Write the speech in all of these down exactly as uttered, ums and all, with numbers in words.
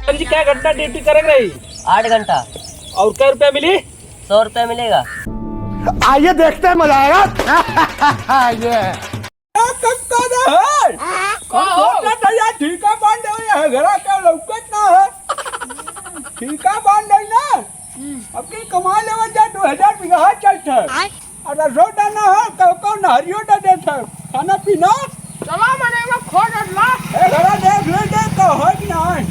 जी, कै घंटा ड्यूटी करे के रही? आठ घंटा। और कै रुपया मिली? सौ रुपया मिलेगा। आइए, देखते हैं, मजा आएगा। ये। ए, कब का दे है? का हम हो? सोचत है यार, ठीका बांध दे, ये घरा का लौकत ना है। ठीका बांध दे ना। अब की कमा लेवल जा, दो हजार बीघा चलत है। अरे रोड ना हो, कहूँ कहूँ नहरियो दे देत है। खाना पीना? चला मने में खो डरला। ए, घरा देख ले, देख का हो कि ना है।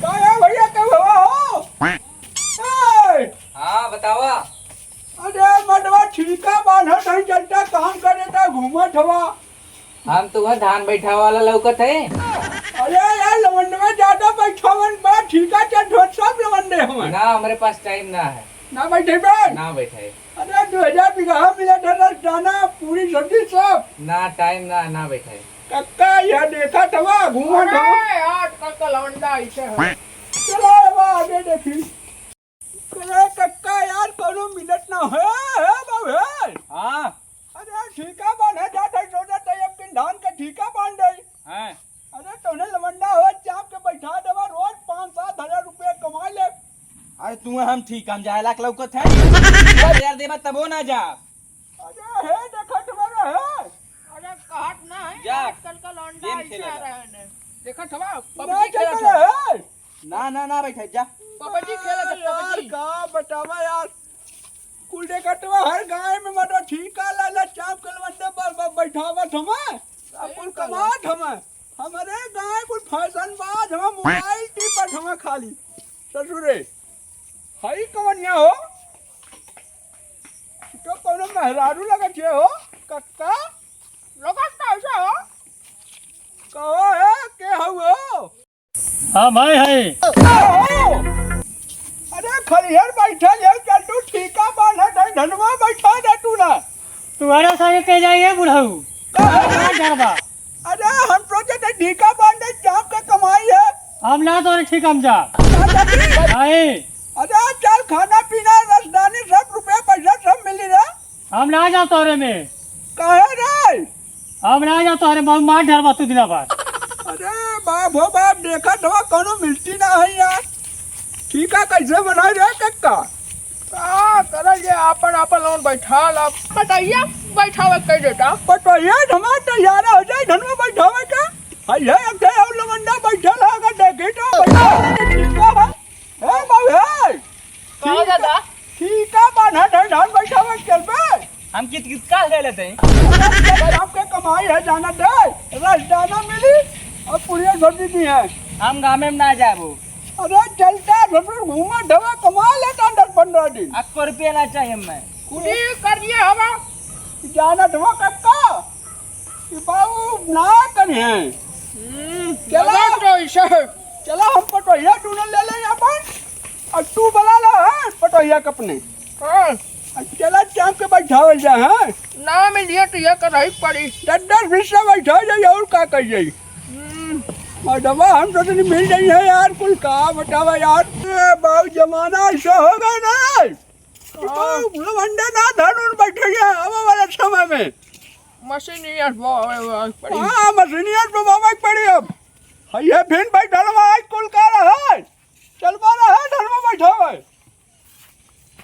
का है भैया, कहूँ हवा हो? ए! हाँ, बतावा। अरे मर्दवा, ठीका बांधत है, जनता काम करे त घूमत हवा। हम तो वह धान बैठावे वाला लौकत है। अरे यार, लवंडवा ज्यादा बैठावन बा, ठीका चढ़ोत सब लवंडे हवन। ना, हमरे पास टाइम ना है। ना बैठे बे? ना बैठे। अरे, दो हजार बीघा मिला था, दाना, पूरी सब्जी सब। ना, टाइम ना, ना बैठे। कक्का, यह देखा थवा, घूमा थवा। अरे, आजकल का लवंडा ऐसे है। चलो, अब आगे देखी। अरे कक्का यार, कौनो मिलत ना है, है बाबू, है? हाँ। अरे ठीका बांधे जात है, सोचत है, एक दिन धान का ठीका बांध दे। हाँ। अरे तोने लवंडा हो, चाप के बैठा देवा, रोज पाँच सात हजार रुपया कमा ले। अरे तू हम ठीका में जाए लाख लौकत है। यार, यार देवा तबो ना जा। अरे हे, देखत हमारा है। अरे कहत ना है, जा। आजकल का लौंडा गेम ऐसे खेलेगा। आ रहे हैं। देखत हवा, ना PUBG खेलत चल है। है। ना, ना, ना बैठे, जा। PUBG खेलत है, यार, PUBG। का बतावा यार। कुल देखत हवा, हर गाय में मतलब ठीका ला ला, चाप के लवंडे ब-, ब-, बैठावत हमें। अब सही कुल कहला। कमात हमें। हमरे गाय कुल फैशनबाज, हम मोबाइल टिपत हमें खाली। ससुरे, हई कवनिया हो? तो कौनो मेहरारू लगत है हो, कक्का? लगत कैसे हो? कहो है, के हऊ हो? हाँ भाई है। कहो। अरे खलिहर बैठल है, चल तू ठीका बांधत है, धनवा बैठा दे तू ना। तुम्हारा सारे के जाइए बुढ़ऊ। कहो। कहाँ डरबा? अरे हम सोचे थे ठीका बांधे, चाप के कमाई है। हम ना तोरे ठीका में जा। ना जाती? नहीं। अरे चल खाना पीना, रसदानी, सब रुपया पैसा सब मिली रे। हम ना जा तोरे में। काहे रे? हम ना जा तोरे में, मार डरबा तू दिना भर। अरे बाप हो बाप, देखत हवा कौनो मिलती ना है यार। ठीका कैसे बनाई रे कक्का? का करल जे आपन आपन लोन बैठा ला। पटोहिया बैठावे कह देता। पटोहिया हमार तैयार हो जाए धनवा बैठावे के। हाय, ये एक ठे और लवंडा बैठल है, अगर देखी तो बैठा है, ठीका है। ए बाबू, ए! कहो दादा। ठीका बांधत है, धान बैठावे के चलबे। हम कित कित का ले लेते हैं? अरे, आपके कमाई है, जाना दे, रस दाना मिली और पुड़िया सब्जी दी है। हम गाँव में ना जाबो। अरे, चलता ससुर घूमा ढवा कमा लेता दस पन्द्रह दिन। आपको रुपया ना चाहिए हमें। कुली कर लिए हवा। जाना ढवा कक्का। ई बाबू ना करिहे। हम्म, चला। लगा तो इसे। चला, हम पटोहिया दूनो ले ले अपन। और तू बुला ला, हाँ, पटोहिया के अपने। हाँ। और चला, चाप के बैठावल जा, हाँ। ना मिलिए तो ये करही पड़ी। दस दस बीस से बैठा जाई, और का कह जाई? हम्म। और दवा हम तो नहीं मिल रही है यार, कुल का बतावा यार। ए, बाबू, जमाना ऐसा हो गया ना। हाँ। तो लवंडे ना धान उन बैठे हैं आवे वाला समय में। मशीनियस बोआवे पड़ी। हाँ, मशीनियस बोआवे पड़ी अब। हाँ, ये फिर भाई ढलवा आज कुल का रहा है। चलवा रहा है, ढलवा बैठा है।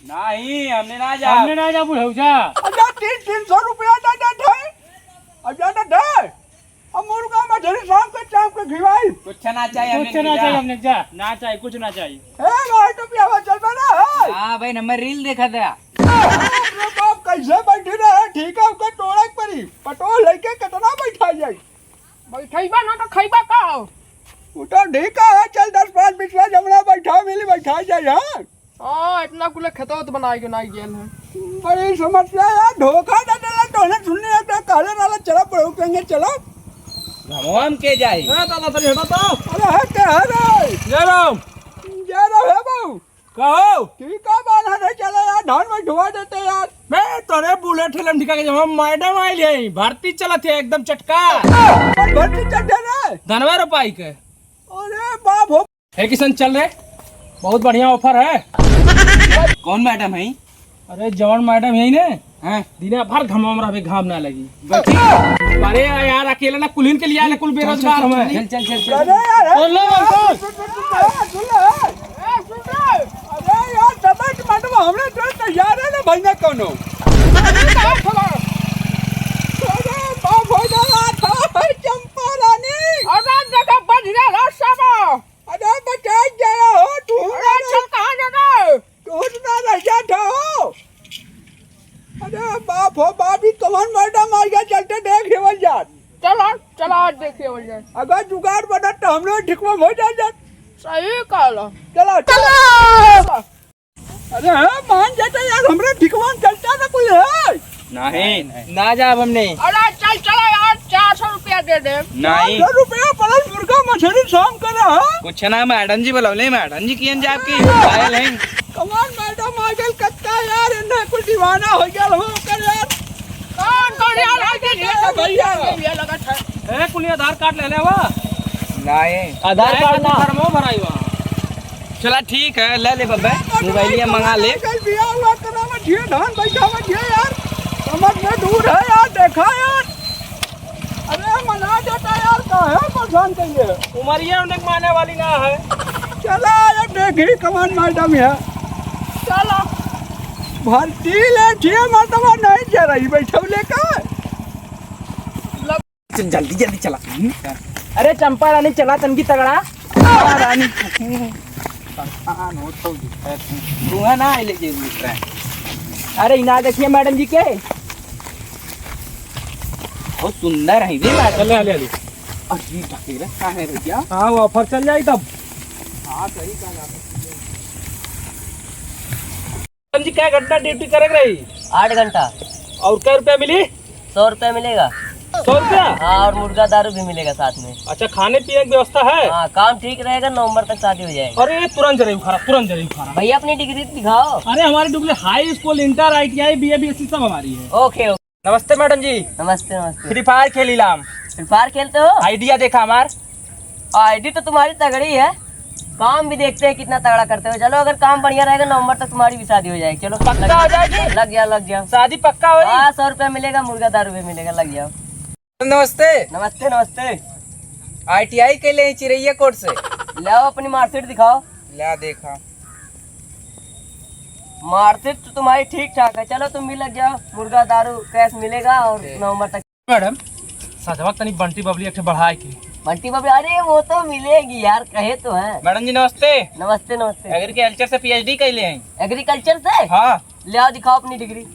नहीं, हमने ना जा। हमने ना जा बुढ़ऊ जा। अच्छा, तीन, तीन सौ रुपया ना देत है। अच्छा, ना दे। अब मुर्गा मछली शाम के, शाम के खिलाई। कुछ ना चाहिए, हमने कुछ ना जा। चाहिए, हमने जा। ना चाहिए, कुछ ना चाहिए। ए भाई, तो पियावा चल बना है। हाँ भाई, नंबर रील देखा था। अरे बाप, कैसे बैठी रहे? ठीक है, ओकर तोड़े के पड़ी। पटोह लेके कितना बैठा जाई? बैठैबा ना तो खैबा का हो? वो तो ठीक है, चल दस पाँच बीस ला जमना बैठा मिली, बैठा जाई, हाँ। हाँ, इतना कुले खेतवा तो बनाए के नाई गेल है। बड़ी समस्या है, धोखा दे देला, तोहने सुनने एक तो कहले रहला, चला पढ़ो कहेंगे, चला। घमवा में के जाई? ए, दादा, तनी हटा तो। अरे, है के है रे? जय राम। जय राम है बाबू। कहो। ठीक है, बाल हटे चला यार, धान में ढुआ देते यार। बे, तोरे बुलेट हेलम ठिका के जब हम मैडम आइल है, भर्ती चलत है एकदम चटका। कौन भर्ती चढ़े रे? धनवा रोपाई के। अरे बाप हो। हे किशन, चल रे, बहुत बढ़िया offer है। कौन मैडम है? अरे, जौन मैडम है ने, हाँ। दिना भर घाम में रहबे, घाम ना लगी। बैठी। अरे यार, अकेले ना कुलीन के लिए आए, कुल बेरोजगार हमें। चल, चल, चल, चल। अरे यार, सुन लो, सुन लो। ए, सुन लो। अरे यार, समझ मत में हमरे तो तैयार है ना भैया कौनो। अरे बाप हो गया था चंपा रानी। अरे देखो, बज गया रास्ता में। अरे बचा गया हो तू। अरे चल, कहाँ जाना है? तू ना रह जा था हो। अरे बाप हो बाप, ई कौन मैडम आ गया, चलते देख लेवल जात। चलो, चलो, आज देख लेवल जाए। अगर जुगाड़ बनत तो हमरो ढिकवा में हो जाए जात। सही कहला। चलो, चलो। चलो। अरे हाँ, मान जाता यार, हमरे ढिकवा में चलता ना कोई है। नहीं, ना जाब हमने। अरे चल, चलो यार, चार सौ रुपया दे दे। नहीं। चार सौ रुपया पड़ल, मुर्गा मछली शाम का रहा। कुछ ना, मैडम जी बुलौले, मैडम जी कियन जाब की, आयल हैं। कमान मैडम आ गइल कत्ता यार, इन्हें कुल दीवाना हो गया हो कर यार। कौन, कौन यार आ गइल? ये तो भैया, ये लगा था। ए, कुल आधार कार्ड ले ले वो। नहीं। आधार कार्ड ना। फॉर्मो भराई हुआ। चला ठीक है, ले ले बब्बे, मोबाइलिया मंगा ले। कल बियाह हुआ करा में ढेर धान बैठा में ढेर यार, समझ में दूर है यार, देखा यार। अरे मना जाता यार, काहे परेशान कइले? उमरिया उन्हें माने वाली ना है। चला यार, देखी कमान मैडम है। चला। भर्ती ले ठिया मर्दवा नहीं जा रही बैठौले का। चल, जल्दी, जल्दी चला। अरे चंपा रानी, चला तनकी तगड़ा। चंपा रानी, परेशान हो तो है तू। तू है ना, ले जे दूसरा। अरे, इना देखिए मैडम जी के। बहुत सुंदर है रे मैडम। चले, ले, ले। अरे, ढकेला का है भैया? हाँ, वो ऑफर चल जाई तब। हाँ, सही कहा। मैडम जी, कै घंटा ड्यूटी करे के रही? आठ घंटा। और कै रुपया मिली? सौ रुपया मिलेगा। सौ रुपया? हाँ, और मुर्गा दारू भी मिलेगा साथ में। अच्छा, खाने पीने की व्यवस्था है? हाँ, काम ठीक रहेगा, नवंबर तक शादी हो जाएगी। अरे, तुरंत जरे उखाड़ा, तुरंत जरे उखाड़ा। भैया, अपनी डिग्री दिखाओ। अरे, हमारी degree high school, inter, I T I, B A, B S C सब हमारी है। Okay, okay. नमस्ते मैडम जी। नमस्ते, नमस्ते। फ्री फायर खेली लाम। फ्री फायर खेलते हो? आइडिया देखा हमार। आइडी तो तुम्हारी तगड़ी है, काम भी देखते हैं कितना तगड़ा करते हो। चलो, अगर काम बढ़िया रहेगा, नवंबर तक तुम्हारी भी शादी हो जाएगी। चलो, पक्का लग, हो जाएगी? लग जाओ, लग जाओ। शादी पक्का होई? हाँ, सौ रुपया मिलेगा, मुर्गा दारू भी मिलेगा, लग जाओ। नमस्ते। नमस्ते, नमस्ते। आई टी आई के लिए चिरैया कोट से। लाओ, अपनी मार्कशीट दिखाओ। ला देखा। मार्कशीट तो तुम्हारी ठीक ठाक है, चलो तुम भी लग जाओ, मुर्गा दारू कैश मिलेगा और ठीक। नवंबर तक। मैडम, सजवा तनी बंटी बबली एक ठे बढ़ाए के। बंटी बबली, अरे वो तो मिलेगी यार, कहे तो है। मैडम जी नमस्ते। नमस्ते, नमस्ते। एग्रीकल्चर से पी एच डी कैले हैं। एग्रीकल्चर से? हाँ। ले आओ, दिखाओ अपनी डिग्री।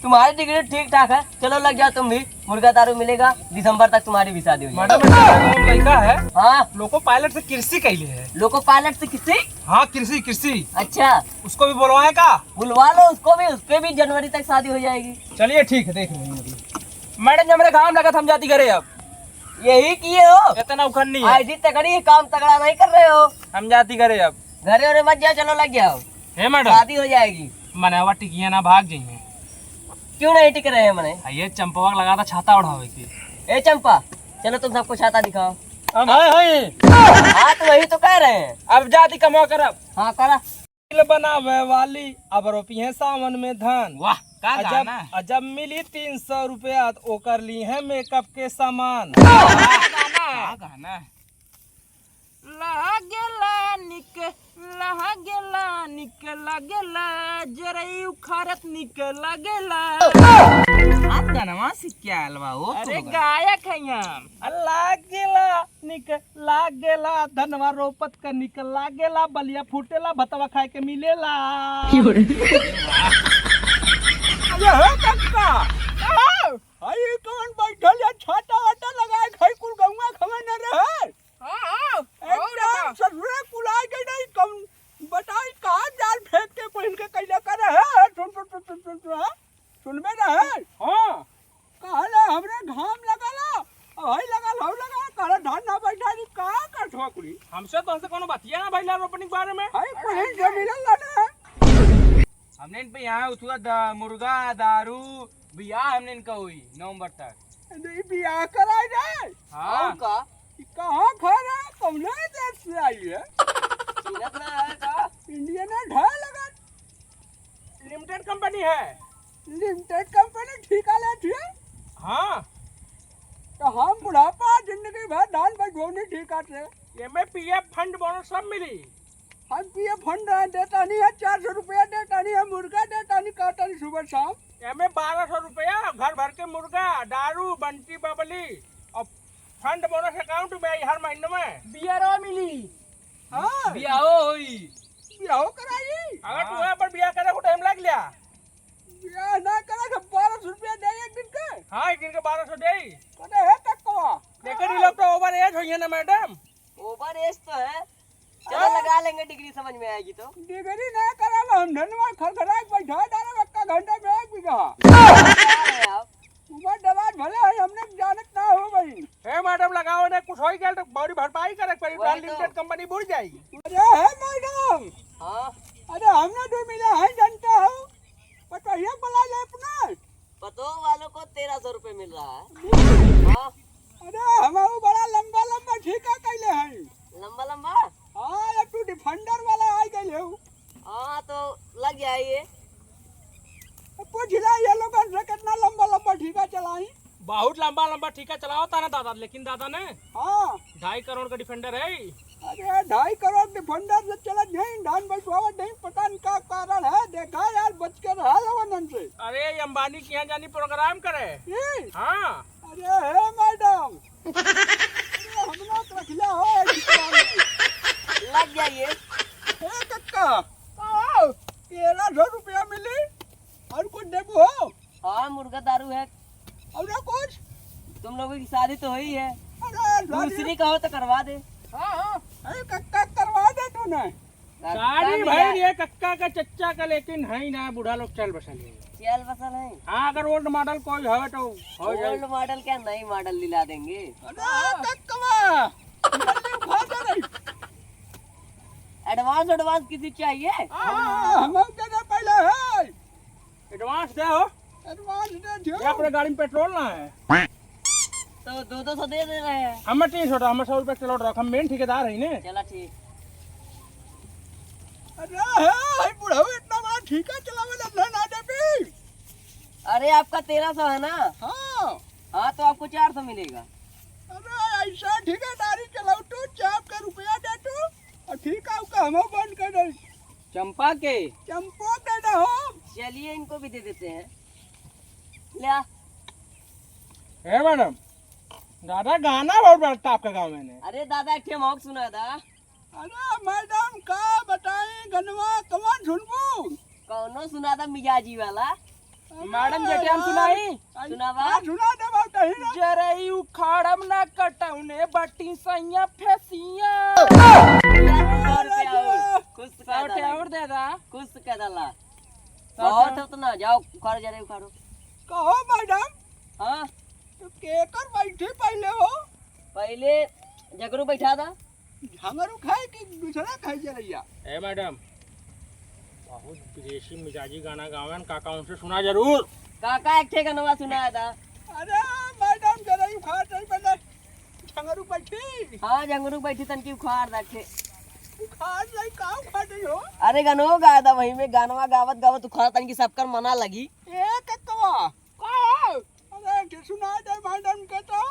तुम्हारी डिग्री ठीक ठाक है, चलो लग जाओ तुम भी, मुर्गा दारू मिलेगा, दिसंबर तक तुम्हारी भी शादी हो जाएगी। मैडम, एक लड़का है, हाँ। लोको पायलट से कृषि कैले है। लोको पायलट से कृषि? हाँ, कृषि, कृषि। अच्छा। उसको भी बुलवाएं का? बुलवा लो उसको भी, उसके भी जनवरी तक शादी हो जाएगी। चलिए ठीक है, देख लेंगे। मैडम जी, हमरे घाम लगत, हम जाती घरे अब। यही किए हो? इतना उखड़नी है। आईडी तगड़ी है, काम तगड़ा नहीं कर रहे हो। हम जाती घरे अब। घरे उरे मत जाओ, चलो लग जाओ। हे मैडम। शादी हो जाएगी। मनवा टिकिया ना भाग जाइए। क्यों नहीं टिक रहे हैं मने? आ, ये चंपवा के लगा था छाता ओढ़ावे के। ए चंपा, चलो तुम सबको छाता दिखाओ। हम है, है। हाँ, तो वही तो कह रहे हैं। अब जाती कमाओ करब। हाँ, करा। रील बनावे वाली, अब रोपी है सावन में धान। वाह, का अजब, गाना? अजब मिली तीन सौ रुपया, तो ओकर ली है मेकअप के सामान। का गाना? का गाना? लागेला निक, लागेला निक, लागेला जरई उखाड़त निक लागेला। आप गानवा से क्या अलवा हो अरे तुम? गायक है हम। लागेला निक, लागेला धनवा रोपत का निक, लागेला बलिया फूटेला भतवा खाए के मिलेला। अरे हो कक्का, का हो? हई कौन बैठल या छाता वाता लगाए खाई कुल गौवा खवे न रहे। हाँ, हाँ, और एकदम का? ससुरे कुलाए के नहीं कौन बताई कहाँ जाल फेंक के पहिन के कैले करे है। सुन, सुन, सुन, सुन, सुन, सुन, हाँ? सुनबे ना है? हाँ। कहले हमरे घाम लगाला, हई लगाल, हऊ लगाल, कहले धान ना बैठा जी, का कर ठोकरी? हमसे तो हमसे कोनो बतिया ना भइला रोपनी के बारे में। हई कुल जमीन लड़े है। हमने इन पे यहाँ उठुआ दा-, मुर्गा, दारू, बियाह हमने इनका हुई नवंबर तक। नहीं बियाह कराए जाए। हाँ। और का? ई कहाँ घर है? कौने देश से आई है? चीनत ना है का? इंडियन है, ढाई लगा। लिमिटेड कंपनी है। लिमिटेड कंपनी बुढ़ापा जिंदगी भर धान बटोरनी ठीका से। एमे पीएफ फंड बोनस सब मिली। हम पीएफ फंड देता नहीं है, चार सौ रुपया देता नहीं है, मुर्गा देता नहीं, कहता नहीं सुबह शाम। एमे बारह सौ रुपया, घर भर के मुर्गा, दारू, बंटी बबली और फंड बोनस अकाउंट में आई हर महीने में। बियरो मिली। हाँ। बियाहो होई। बियाहो कराई। अगर तू हाँ। यहाँ पर बियाह करे को टाइम लग लिया। बियाह ना करे तो बारह सौ रुपया दे एक दिन के। हाँ, एक दिन के बारह सौ दे। कने है कक्कवा? लेकिन ये लोग तो ओवर एज होई है ना मैडम। ओवर एज तो है। चलो हाँ। लगा लेंगे डिग्री, समझ में आएगी तो। डिग्री ना करावे, हम धनवा खरखरा के बैठा डाले, एक घंटा में एक बीघा। क्या है आप? उमर दराज भले है, हमने जानत ना हो भाई। हे मैडम, लगाओ ने, कुछ होई गया तो बड़ी भरपाई करे के पड़ी, वही तो। लिमिटेड कंपनी बुड़ जाई। अरे हे मैडम। हाँ। अरे हमने भी मिला है, जानता हो, पतोहिया बुला ले अपना। पतोह वालों को तेरह सौ रुपये मिल रहा है। हाँ। अरे हम बड़ा लंबा लंबा ठीका कैले हैं। लंबा लंबा? हाँ, ये तू डिफेंडर वाला आ गए हो। हाँ, तो लग जाइए। अब पूछ ले ये लोगन से कितना लंबा लंबा ठीका चलाई। बहुत लंबा लंबा ठीका चलावता ना दादा, लेकिन दादा ने हाँ। ढाई करोड़ का डिफेंडर है। अरे ढाई करोड़ डिफेंडर से चलत नहीं, धान बैठवावत नहीं, पता नहीं का कारण है। देखा यार, बच के रहा लोगन से। अरे ये अंबानी के यहाँ जानी प्रोग्राम करे। ये? हाँ। अरे हे मैडम, अरे हम लोग रख लिया हो एक दुकान में। लग जाइए। ए कक्का, आओ, तेरह सौ रुपया मिली और कुछ देबू हो? हाँ, मुर्गा दारू है। और कुछ? तुम लोगों की शादी तो हुई है, अरे शादी दूसरी कहो तो करवा दे। हाँ, हाँ। अरे कक्का, करवा दे तूने। सारी भाई ये कक्का का चच्चा का, लेकिन है ही ना, बूढ़ा लोग चल बसल है। चल बसल है। हाँ, अगर ओल्ड मॉडल कोई हवे तो हो जाए। ओल्ड मॉडल क्या, नई मॉडल दिला देंगे। अरे कक्कवा, जल्दी उठा दे रही। एडवांस, एडवांस किसी चाहिए? हाँ, हम हमके दे पहले है। एडवांस दे हो। एडवांस दे दियो। ये अपने गाड़ी में पेट्रोल ना है। तो दो दो सौ दे दे रहे हैं। हमें तीन सौ, हमें सौ रुपया किलो रख, हम मेन ठेकेदार है ने। चला ठीक। अरे हे, हे बुढ़ऊ इतना बड़ा ठीका चलावे ला ना देबी। अरे आपका तेरह सौ है ना? हाँ। हाँ तो आपको चार सौ मिलेगा। अरे ऐसा ठेकेदारी चलाओ तू, चाप का रुपया दे तू, और ठीका उका हम बंद कर दे। चंपा के? चंपो के दे हो। चलिए, इनको भी दे देते हैं। ले आ। ए मैडम, दादा गाना बहुत बजता आपके गाँव में ने। अरे दादा, एक ठे मौक सुना दा। अरे मैडम, का बताई गनवा, कवन सुनबू? कौनो सुना दा मिजाजी वाला। मैडम, जेठे हम सुनाई? सुनावा। हाँ, सुना दे बाबू, कहीं ना। जरई उखाड़म ना कटौने बटी सैया फेसिया। सौ रुपया और। खुश कर सौ रुपया दला। और दे दा। खुश कर दला। सौ बहुत रुपया। उतना, जाओ, उखाड़ो, जरई उखाड़ो। कहो मैडम। हाँ। तो केकर बैठी पहले हो? पहले जगरू बैठा दा। झंगरू खाए कि दूसरा खाए जरैया? ए मैडम, बहुत विदेशी मिजाजी गाना गावेन, काका उनसे सुना जरूर। काका एक ठे गनवा सुना दा। अरे मैडम, जरई उखाड़ रही, पहले झंगरू बैठी। हाँ, झंगरू बैठी, तनकी उखाड़ रखे। उखाड़ रही, का उखाड़ रही हो? अरे गनवा गा दा, वही में गानवा गावत गावत उखाड़, तनकी सबकर मना लगी। ए कक्कवा, का हो? अरे, के सुनाई दे मैडम के तो।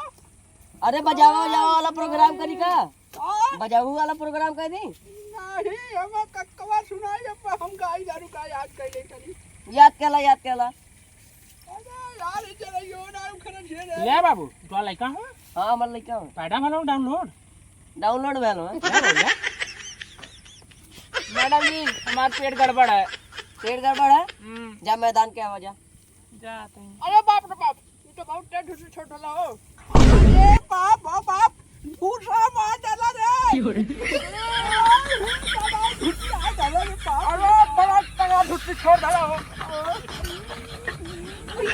अरे, बजावा, बजावा वाला प्रोग्राम करी का? हाँ? बजाऊ वाला प्रोग्राम कर दी? नहीं, हम कक्कवा सुनाई, अब हम गाई दारू का याद कर ले तनी। याद केला, याद केला। अरे यार, ये चला, यो ना, उखरा झेल है। ले बाबू, तोरा लइका हो? हाँ, हमार लइका हो। पैदा भलो डाउनलोड? डाउनलोड भलो है। क्या हो गया? मैडम जी, हमार पेट गड़बड़ है। पेट गड़बड़ है? हम्म। जा मैदान के आवा जा। जाते हैं। अरे बाप रे बाप, ये तो बहुत तेज धुसी छोड़ डाला हो। अरे बाप, बाप, बाप, भूसा मार डाला रे। क्यों रे? अरे, बड़ा तगड़ा धुसी छोड़ डाला हो। ये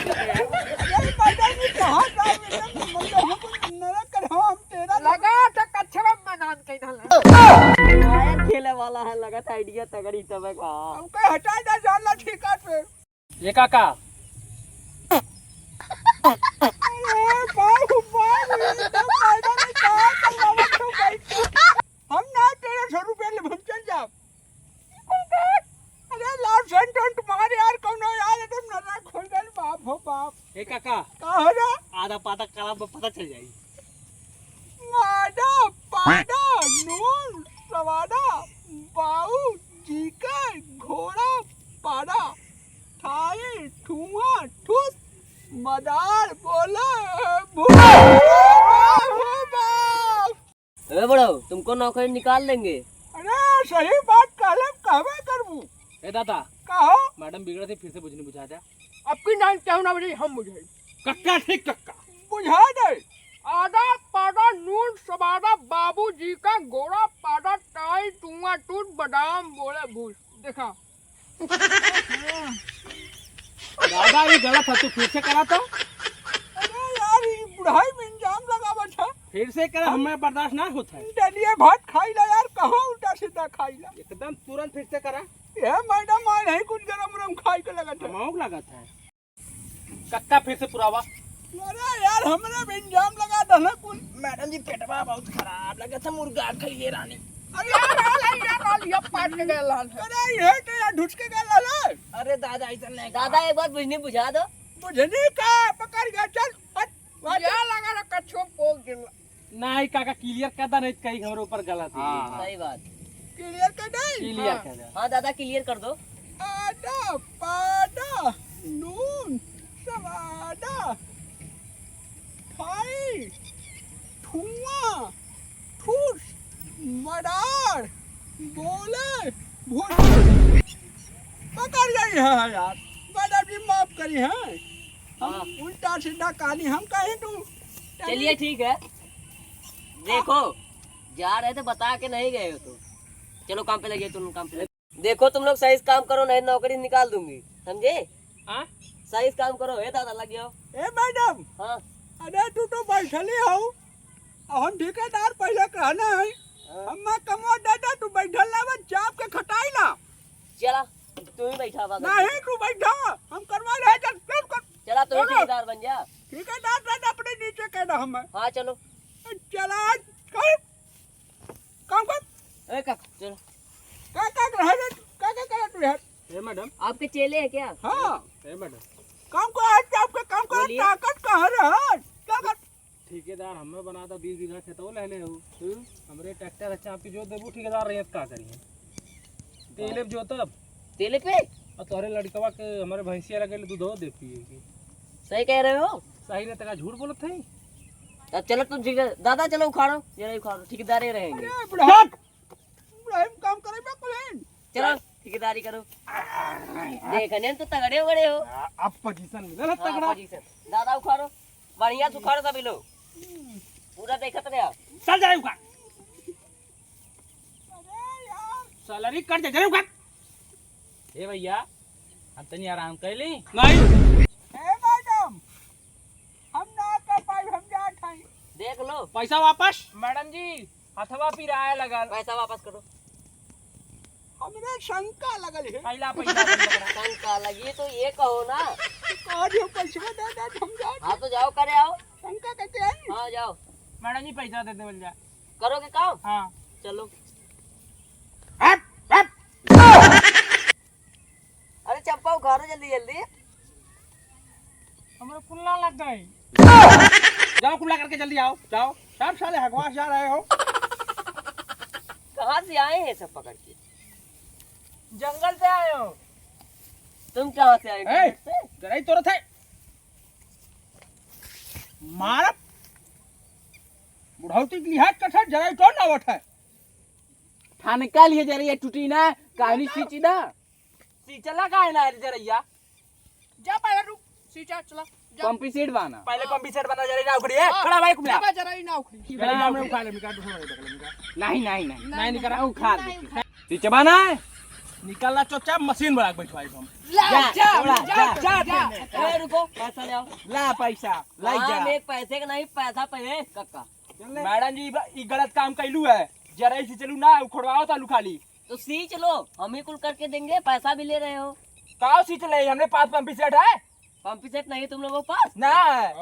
मैडम जी कहाँ जाए, एकदम मतलब हमको नरक कर, हम तेरा लगा तो कछवा में नान के डाला। टायर खेले वाला है, लगा था आइडिया तगड़ी तबे का। हमको हटा जा, जान ला ठीका पे। ए काका। अरे बाप, बाप, ये तो मैडम ने कहा था, बाबा, तू बैठ। हम ना तेरह सौ रुपया ले, हम चल जाब। अरे लाल सेंट वेंट मार यार, कौनो यार, एकदम नरा खोल दे, बाप हो बाप। ए काका। का हो रे? आधा पाता कला में पता चल जाई। पादा, पादा, नून, सवादा, बाऊ जी का घोड़ा पादा, थाई, ठुआ, ठुस, मदार बोले, भू, भू, भू, भू। ए बड़ो, तुमको नौकरी निकाल देंगे। अरे, सही बात कहले, कहबे करबू। ए दादा, कहो। मैडम बिगड़त है, फिर से बुझनी बुझा दे। अब की नाम क्यों ना बुझाई, हम बुझाई। कक्का ठीक कक्का। बुझा दे। आदा पादा नून सबादा बाबूजी का गोड़ा पादा टाई टुआ टूट बादाम बोले भूस। देखा। दादा, ये गलत है, तू फिर से करा तो। अरे यार, ये बुढ़ाई में इंजाम लगावत है। फिर से करा, हमें बर्दाश्त ना होता है। डलिए भात खाई ला यार, कहाँ उल्टा सीधा खाई ला। एकदम तुरंत फिर से करा। ये मैडम, आज नहीं कुछ गरम गरम खाई के लगत है। हमाऊ लगत है। कक्का फिर से पुरावा। अरे यार, हमरे भी इंजाम लगा दहला कुल। मैडम जी, पेटवा बहुत खराब लगत है, मुर्गा खइले रहनी। अरे यार, यार, यार, यार, ये पाट के गए लाल है। अरे, ये तो यार ढुस के गए लाल है। अरे दादा, ऐसा नहीं। दादा, एक बार बुझनी बुझा दो। बुझनी का? पकड़ गया, चल, हट, हट। या लगा ना कछुआ पोक दिला। नहीं काका, clear कर दा, नहीं कहीं हमरे ऊपर गलत है। हाँ, हाँ। सही बात। Clear कर दे। Clear हाँ। कर दे। हाँ दादा, clear कर दो। आदा, पादा, नून, सवादा, थाई, ठुआ, ठूस, मडार, बोले, भूस। पकड़ गई है यार, मैडम जी माफ करी है। हम हाँ। उल्टा सीधा कहानी हम कहीं तू। चलिए ठीक है, देखो जा रहे थे बता के नहीं गए हो तो चलो काम पे लगे, तुम काम पे लगे। देखो तुम लोग सही से काम करो, नहीं नौकरी निकाल दूंगी, समझे? हाँ? सही से काम करो। हे दादा लग जाओ। ए मैडम। हाँ। अरे तू तो बैठली हो, हम ठेकेदार पहले कहना है, हाँ। हम्मा कमवा दे दे, तू बैठल लावा, चाप के खटाई ला। चला, तू ही बैठा बा। नहीं, तू बैठा, हम करवा ले, चल, चल, कर। चला, तू ही चलो। ठेकेदार बन जा। ठेकेदार दे दे, अपने नीचे कहना हमें। हाँ, चलो। चला, कर। काम कर। ए, का, चलो। का, का कर रहा है? का, का कर रहा तू यार? ए, मैडम। आपके चेले हैं क्या? हाँ। ए, मैडम। काम को आज आपके काम को बोलिए। ताकत कहाँ रहा? क्या कर? ठेकेदार हमें बना था, बीस बीघा खेतवा ले ले हो। हम्म। हमरे ट्रैक्टर अच्छा आपके जोत देबू, ठेकेदार रहित का करिए? तेले पे जोतब। तेले पे? और तोहरे लड़कवा के हमारे भैंसिया लगे ले दूधो दे पिए के। सही कह रहे हो। सही रहता का झूठ बोलत है? अब चलो तुम ठीक है, दादा चलो उखाड़ो, जरा उखाड़ो, ठेकेदारे रहेंगे। अरे बुढ़ा, बुढ़ा हम काम करे बा कुलेन। चलो ठेकेदारी करो। देखने में तो तगड़े बड़े हो। अब पोजीशन मिला ना हाँ, तगड़ा। पोजीशन। दादा उखाड़ो, बढ़िया से उखाड़ो सभी लोग। पूरा देखत रहे आप। चल जाए उखाड़। सैलरी कट जाए, जाए उखाड़। ए भैया, हम तनी आराम कर ली। नहीं। ए मैडम, हम ना कर पाई, हम जात हई। देख लो। पैसा वापस। मैडम जी, हथवा पिराए लगल। पैसा वापस करो। हमरे शंका लगल है। पहला पैसा बंद करा। शंका लगी तो ये कहो ना। तो कह दियो पैसा दे दे, हम जात हाँ तो जाओ करे आओ। शंका करते हैं। हाँ जाओ। मैडम जी पैसा दे दे बोल जा। करोगे काम? हाँ। चलो। हट, हट। अरे चप्पा उखाड़ो जल्दी जल्दी। हमरे कुल्ला लग गए। जाओ कुल्ला करके जल्दी आओ, जाओ। सब साले हकवास जा रहे हो। कहाँ से आए हैं सब पकड़ के? जंगल से आए हो। तुम कहाँ से आए? ए, जंगल से? जरा ही तोरत है। मारब। बुढ़ौती के लिहाज का था, जरा ही तोड़ लावत है। ठनका लिए जरा ये टूटी ना, कहानी सींची ना। सींचला काहे ना रे जरैया? जा पहले रुक, सींचा चला, जा। पंपी सेट बना। पहले पंपी सेट बना, जरा ना उखड़ी, ए, हाँ, खड़ा भाई, कुमला। जा जरा ही ना उखड़ी। जरा ना उखड़ी। उखा ले, मिका, दूसरा वाला देख ले, मिका। नहीं, नहीं, नहीं। नहीं, नहीं करा, उखा दे। सींचबा ना है? निकाल ला चुपचाप, मशीन बना के बैठवाई हम। ला, जा, जा, जा, जा, जा, जा, जा। जा। ए, रुको, पैसा ले आओ। ला पैसा, लाई हाँ, जा। मैं पैसे के नहीं, पैसा पे है, कक्का। मैडम जी, ई गलत काम कैलू है। जरा ही सींचलू ना, उखड़वाओ तालू खाली। तो सींच लो, हम ही कुल करके देंगे, पैसा भी ले रहे हो। का सींच ले, हमरे पास पंपी सेट है। पंपी सेट नहीं तुम लोगों के पास? ना।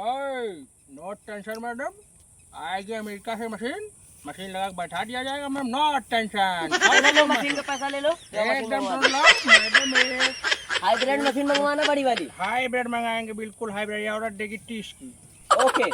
ओए, no tension madam, आएगी अमेरिका से मशीन, मशीन लगा के बैठा दिया जाएगा मैम, no tension। चलो लो, मशीन का पैसा ले लो। एकदम सुन लो मैडम, ये हाइब्रिड मशीन मंगवाना बड़ी वाली। हाइब्रिड मंगाएंगे, बिल्कुल हाइब्रिड, ये ऑर्डर देगी तीस की। ओके।